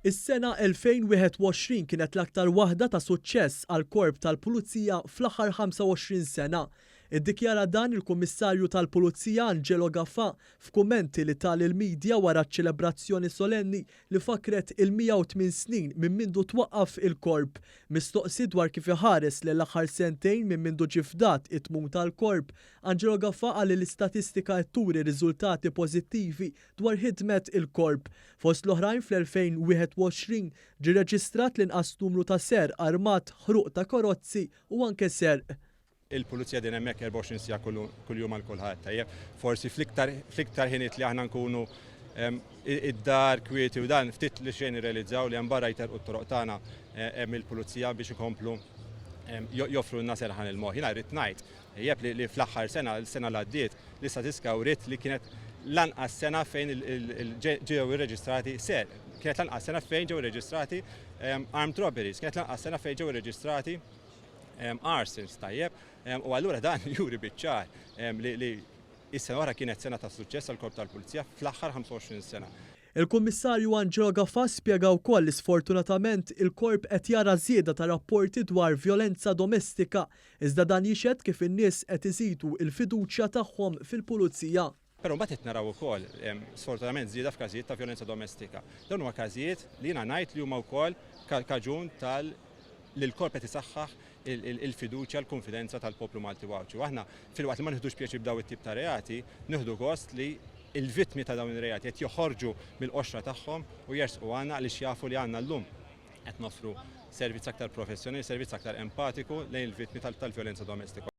Is-sena 2021 kienet l-aktar waħda ta' suċċess għall-Korp tal-Pulizija fl-aħħar 25 sena. Iddikjara dan il-Kummissarju tal-Pulizija Angelo Gafà f'kummenti li ta lill-midja wara ċ-ċelebrazzjoni solenni li fakkret il-108 snin minn mindu twaqqaf il-Korp. Mistoqsi dwar kif iħares lejn l-aħħar sentejn minn mindu ġie fdat it-tmun tal-Korp, Angelo Gafà qal li l-istatistika qed turi riżultati pożittivi dwar ħidmet il-Korp. Fost l-oħrajn, fl-2021 ġie reġistrat l-inqas numru ta' serq armat, ħruq ta' karozzi u anke serq. Il-pulizija din hemmhekk 24 siegħa kuljum għal kulħadd, tajjeb. Forsi fl-iktar fl-iktar ħiniet li aħna nkunu id-dar kwieti u dan ftit li xejn irrealizzaw li hemm barra jterqu t-toroq tagħna hemm il-pulizija biex ikomplu joffrulna serħan il-moħħ. Jiena rrid ngħid, tajjeb, li fl-aħħar sena, l-sena li għaddiet, l-istatistika wriet li kienet l-anqas sena fejn ġew irreġistrati serq, kienet l-anqas sena fejn ġew irreġistrati armed robberies, kienet l-anqas sena fejn ġew irreġistrati arsons, tajjeb. U allura dan juri biċ-ċar li is-sena oħra kienet sena ta' suċċess għall-Korp tal-Pulizija fl-aħħar 25 sena. Il-Kummissarju Angelo Gafà spjega wkoll li sfortunatament il-Korp qed jara żieda ta' rapporti dwar vjolenza domestika, iżda dan jixhed kif in-nies qed iżidu l-fiduċja tagħhom fil-Pulizija. Però mbagħad qed naraw ukoll sfortunatament żieda f'każijiet ta' vjolenza domestika. Dawn huma każijiet li jiena ngħid li huma wkoll kaġun tal li l-Korp qed isaħħaħ il-fiduċja, l-kunfidenza tal-poplu Malti u Għawdxi. U aħna, filwaqt li ma nieħdux pjaċir b'dawn it-tip ta' reati, nieħdu gost li l-vittmi ta' dawn ir-reati qed joħorġu mill-qoxra tagħhom u jersqu għandna għaliex jafu li għandna llum qed noffru servizz aktar professjonali, servizz aktar empatiku lejn il-vittmi tal-vjolenza domestika.